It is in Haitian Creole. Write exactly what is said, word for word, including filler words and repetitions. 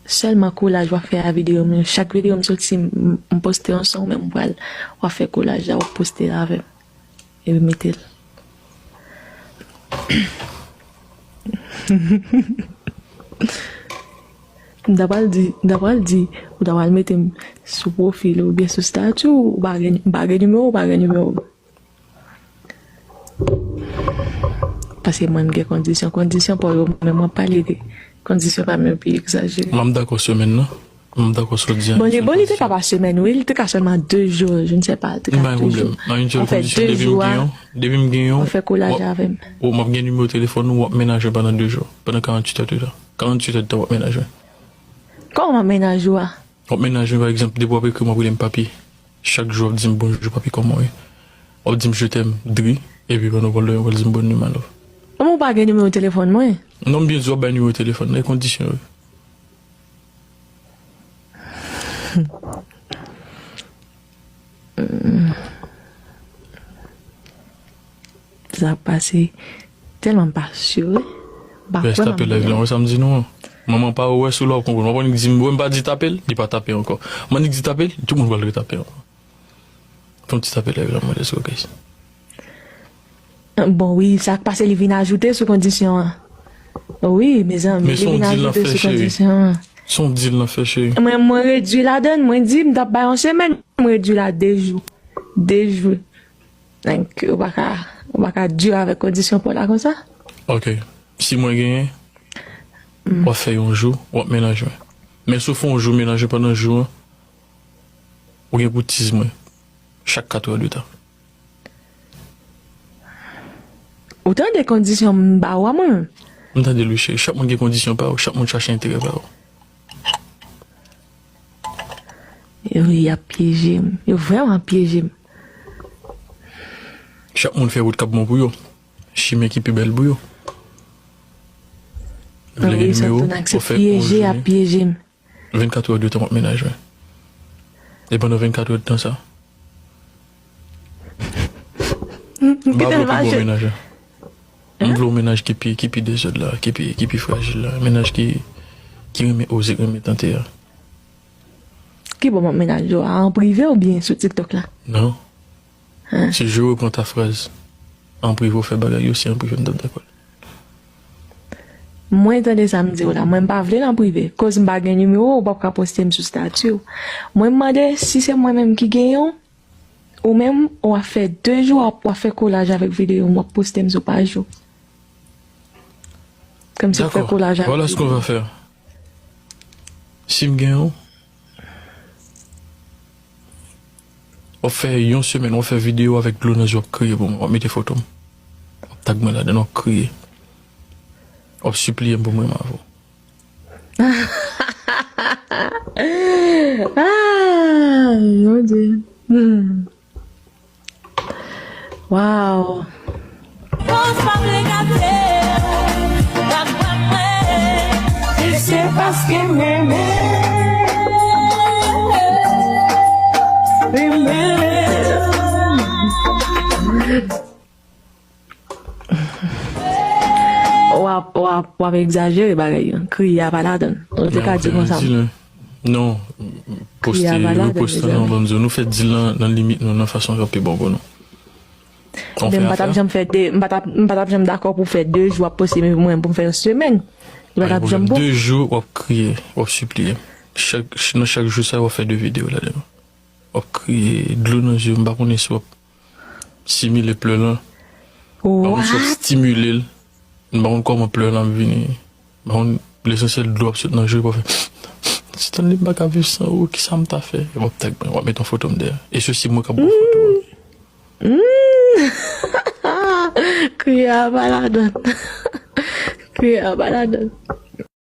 Sèlman kolaj w ap fè a videyo m yo. Chak videyo m soti, m, m poste yon son, men m pral, w ap fè kolaj la, w ap poste l avè m. Epi mete l. M ta pral di, m ta pral di, ou ta pral mete m sou pwofil ou oubyen sou stati w, ou pa gen, m pa gen nimewo, ou pa gen nimewo m. Paske mwen, m gen kondisyon. Kondisyon pa w yo, men mwen pale de kondisyon pa m yo pi egzajere. M ap dakò semèn nan. M ap dakò sou di a. Bon, li, bon, li te ka pa semèn, wi, li te ka sèlman de jou, je ne sais pas, li te ka de jou. M pa gen pwoblèm. Nan yon sèl kondisyon, depi m gen yon, depi m gen yon, w ap fè kolaj avè m. W ap gen nimewo telefòn ou, w ap menaje pandan de jou, pandan karanntuit è de tan. Karanntuit è de tan, w ap menaje. Kòman w ap menaje w a? W ap menaje, pa egzanp, depi w ap ekri m, w ap rele m papi. Chak jou w ap di m bonjou papi, kòman w ye? W ap di m je t'aime Dri, epi pandan w pral dòmi w pral di m bonne nuit my love. Kòman w pa gen nimewo telefòn mwen? Non, m byen di w ap bay nimewo telefòn nan, e kondisyon yo. Sa k pase tèlman m pa si, wi. M pa kwè m ap tape live la, wè sa m di nou an. Manman pa wè sou la, w konprann. W konprann, di m, wè m pa di tape l, li pa tape ankò. M annik di tape l, tout moun pral retape ankò. Fè yon ti tape live la, mwen, let's go, guys. Bon, wi, sa k pase, li vin ajoute sou kondisyon an. Wi, mezanmi, li vin ajoute sou kondisyon an. Se yon deal n ap fè, cheri. Mwen, mwen redui ladann, mwen di, m t ap bay yon semèn, mwen redui la de jou. De jou. Donk, ou pa ka, ou pa ka di avèk kondisyon pa w la konsa. Ok. Si mwen genyen, w ap fè yon jou, w ap menaje mwen. Men si w fè yon jou, menaje pandan jou an, ou gen pou tiz mwen. Chak kat è de tan. Ou tande kondisyon m ba w a mwen? M tande l wi, cheri. Chak moun gen kondisyon pa yo, chak moun chache enterè pa yo. Yo, y ap pyeje m. Yo vrèman ap pyeje m. Chak moun fè wout k ap bon pou yo. Chimen ki pi bèl pou yo. Vle gen nimewo, w fè yon jounen. Pyeje, y ap pyeje m. Vennkat è de tan w ap menaje mwen. E pandan vennkat è de tan sa, m pa vle w pi bon menaj la. M vle w menaj ki pi, ki pi dezòd la, ki pi, ki pi frajil la. Menaj ki, ki renmen oze, ki renmen tante a. Ki bò m ap menaje w a? An prive oubyen sou TikTok la? Non. Se je reprends ta phrase. An prive w fè bagay yo, si an prive m t ap dakò. Mwen tande sa m di w la, mwen m pa vle l an prive. Koz m pa gen nimewo w, ou p ap ka poste m sou stati w. Mwen m mande si se mwen menm ki genyen w, ou menm w ap fè de jou w ap, w ap fè kolaj avèk videyo m, w ap poste m sou paj ou. Kòmsi w fè kolaj avèk videyo. Dakò. Voilà ce qu'on va faire. Si m genyen w, w ap fè yon semèn, w ap fè videyo avèk dlo nan je w, w ap kriye pou mwen, w ap mete foto m. W ap tag mwen ladann, w ap kriye. W ap sipliye m pou m renmen avè w. Ah, mon Dieu. Hmm. Wow. Pòs pa vle gate w, pa kwè mwen. E se paske m renmen, renmen. W ap, w ap, w ap egzajere bagay yo. Kriye a pa ladann. Ou te ka di konsa. Non, poste, reposte nan bann zòn. Nou fè deal nan, nan limit nou, nan fason k ap pi bon pou nou. Men m pa t ap janm fè de, m pa t ap, m pa t ap janm dakò pou fè de jou w ap poste, men pou mwen, pou m fè yon semèn. Li pa t ap janm bon. De jou, w ap kriye, w ap sipliye. Chak, nan chak jou sa, w ap fè de videyo ladan. W ap kriye, dlo nan je w, m pa konnen si w ap simile plè lan. M pa konn si w ap stimile l. M pa konn kòman plè lan ap vini. M pa konn, lesansyèl dlo ap sot nan je w, w ap fè, Stanley, m pa ka viv san ou, kisa m ta fè? W ap tag mwen, w ap met yon foto m dèyè. E se si mwen k ap pran foto a. Hmm. Kriye a pa ladann. Kriye a pa ladann.